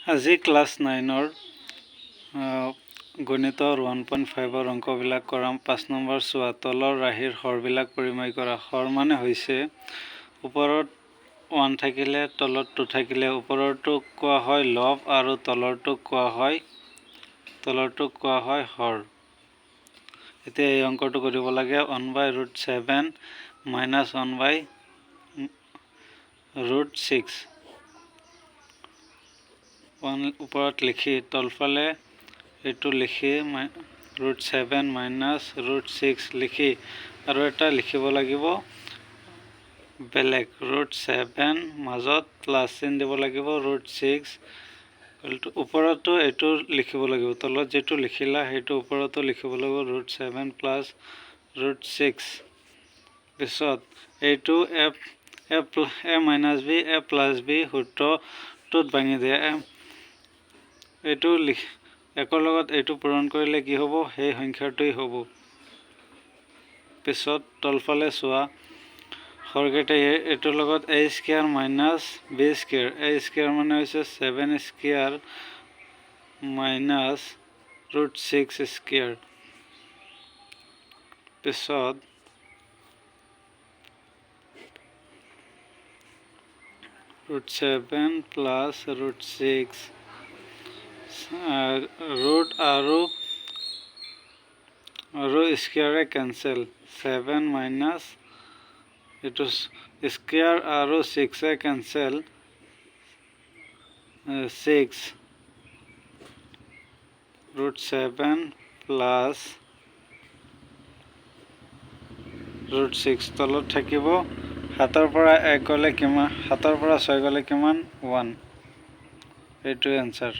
আজি ক্লাছ নাইনৰ গণিতৰ 1.5ৰ অংকবিলাক কৰাম। 5 নম্বৰ চোৱা, তলৰ ৰাশিৰ হৰবিলাক পৰিমেয় কৰা। হৰ মানে হৈছে ওপৰত 1 থাকিলে, তলত 2 থাকিলে ওপৰৰটোক কোৱা হয় লব আৰু তলৰটোক কোৱা হয় হৰ। এতিয়া এই অংকটো কৰিব লাগে। 1 by root 7 minus 1 by root 6। 1 ওপৰত লিখি, তলফালে এইটো লিখি, root 7 minus root 6 লিখি আৰু এটা লিখিব লাগিব বেলেগ, ৰুট ছেভেন, মাজত প্লাছ চিন দিব লাগিব, ৰুট ছিক্স। ওপৰতো এইটো লিখিব লাগিব, তলত যিটো লিখিলা সেইটো ওপৰতো লিখিব লাগিব, root 7 plus root 6। পিছত এইটো a minus b, a plus b সূত্ৰটোত ভাঙি দিয়ে। এইটো লিখ, একৰ লগত এইটো পূৰণ কৰিলে কি হ'ব? সেই সংখ্যাটোৱেই হ'ব। পিছত তলফালে চোৱা, হৰকেইটা এইটোৰ লগত a square minus b square। A square মানে হৈছে 7 square minus root 6 square। পিছত root 7 plus root 6, root আৰু স্কুৱেৰে কেঞ্চেল, ছেভেন মাইনাছ এইটো স্কুৱেৰ আৰু ছিক্সে cancel, 6 root 7 plus root 6 তলত থাকিব। সাতৰ পৰা এক গ'লে কিমান? সাতৰ পৰা ছয় গ'লে কিমান? ওৱান। এইটোৱে এনচাৰ।